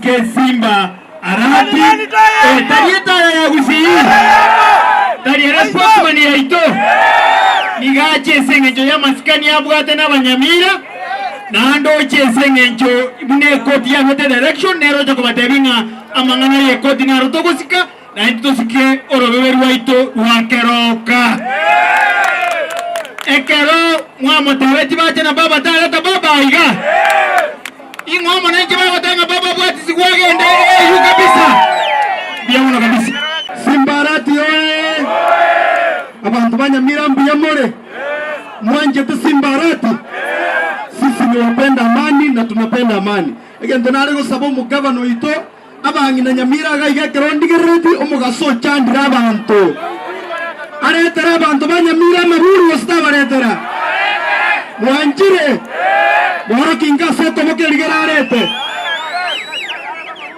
Kesimba Arati, eh, tari etaya ya Gusii, tari ere spokesman yaito, nigo ache ase eng'encho y'amasikani abwate n'abanyamira, naende oche ase eng'encho buna ekoti yabete direction nere ocha kobatebia ng'a amang'ana y'ekoti naro togosika, naintwe tosike orobebe rwaito rwa keroka. Ekero mwamotebetie bache na baba tareta baba aiga, ing'o amo nainche bagoteba ng'a baba abwatisigwe agende eyio kabisa. Mbuya mono kabisa. Simbarati oye! Abanto ba Nyamira mbuya more? Mwanchete Simbarati? Sisi ni wapenda amani na tunapenda amani. Egento nare gosaba omogavana oito Abang'ina nyamira iga iga ekero ndigereretie omogaso ochandire abanto. Aretere abanto ba nyamira amaburi gose tabaretera? Mwanchire? Mworokia inka ase okoboko erigere arete.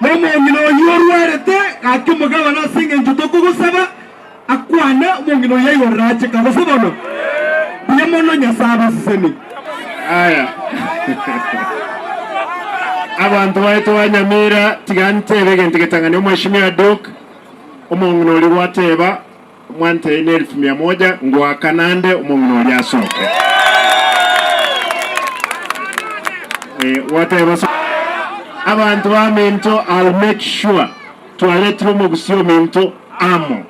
Nomong'ina oyio orwarete, gaki omogabana ase engencho tokogosaba, akwane, omong'ina oyio aigorere ache ka gose bono. Mbuya mono Nyasae abasesenie. Aya, abanto baito ba Nyamira, tiga ntebe egento getang'ani. Omweshimiwa Duke, omong'ina oria gwateba mwantebie ne elfu mia moja, ngoakana nde omong'ina oria asoke. Eh, gwateba so abanto baminto, I'll make sure twaretire omogusii ominto amo.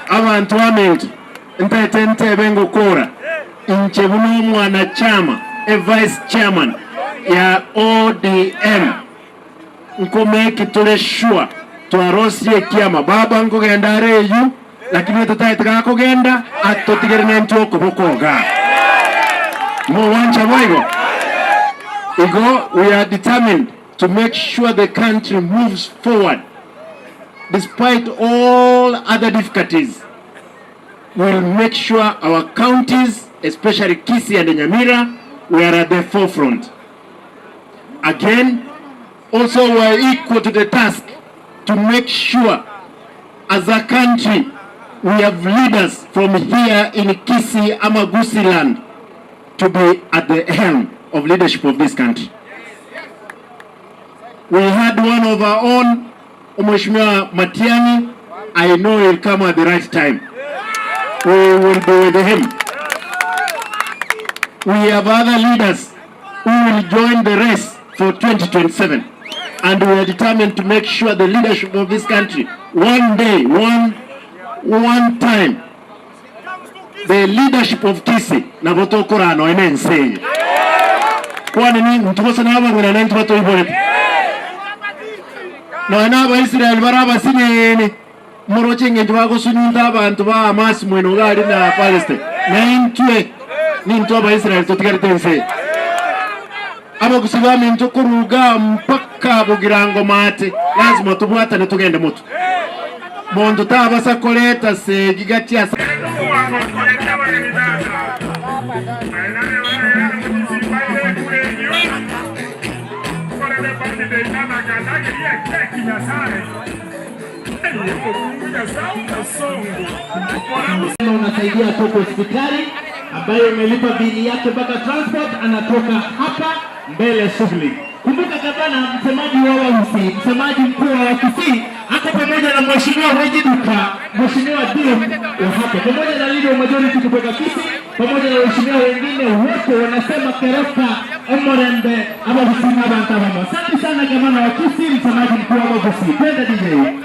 Abanto baminto, ntaete ntebe ngokora, inche buna omwanachama, e vice chairman ya ODM, nkomeki tore sure twarosirie ekiama. Baba nkogenda are eyio, lakini oyo totaete gakogenda atotigere nentwe okoboko igaa. Mogwancha boigo? Igo we are determined to make sure the country moves forward despite all other difficulties will make sure our counties especially Kisii and Nyamira we are at the forefront. Again, also we are equal to the task to make sure as a country we have leaders from here in Kisii ama Gusii land to be at the helm of leadership of this country. We had one of our own, Mheshimiwa Matiang'i. I know he'll come at the right time. We will be with him. We have other leaders who will join the race for 2027. And we are determined to make sure the leadership of this country, one day, one, one time, The leadership of Kisii nabo tokoraa nonya na ense eye. Kwani ni intwe gose nabang'ina na intwe batoiborete? Nonya na Abaisraeli bare abasinini, moroche engencho bagosunyunta abanto ba Hamas mwena iga aria na Palestine. Na intwe nintwe Abaisraeli totigarete ense eye. Abagusii baminto korwa igaa mpaka Bogirango maate, lazima tobwatane togende motwe. Monto tabasa koreta segi gati ase. Unasaidia tuko hospitali ambayo imelipa bili yake mpaka transport, anatoka hapa mbele shughuli. Kumbuka gavana, msemaji wa Wausi, msemaji mkuu wa Wakisii ako pamoja na mheshimiwa Reggie Duka, mheshimiwa Dim wa hapa, pamoja na leader wa majority kutoka Kisii, pamoja na waheshimiwa wengine wote wanasema Keroka Omorembe Abagusii na abantu abamo. Asante sana gavana wa Kisii, msemaji mkuu wa Wagusii. Twende DJ.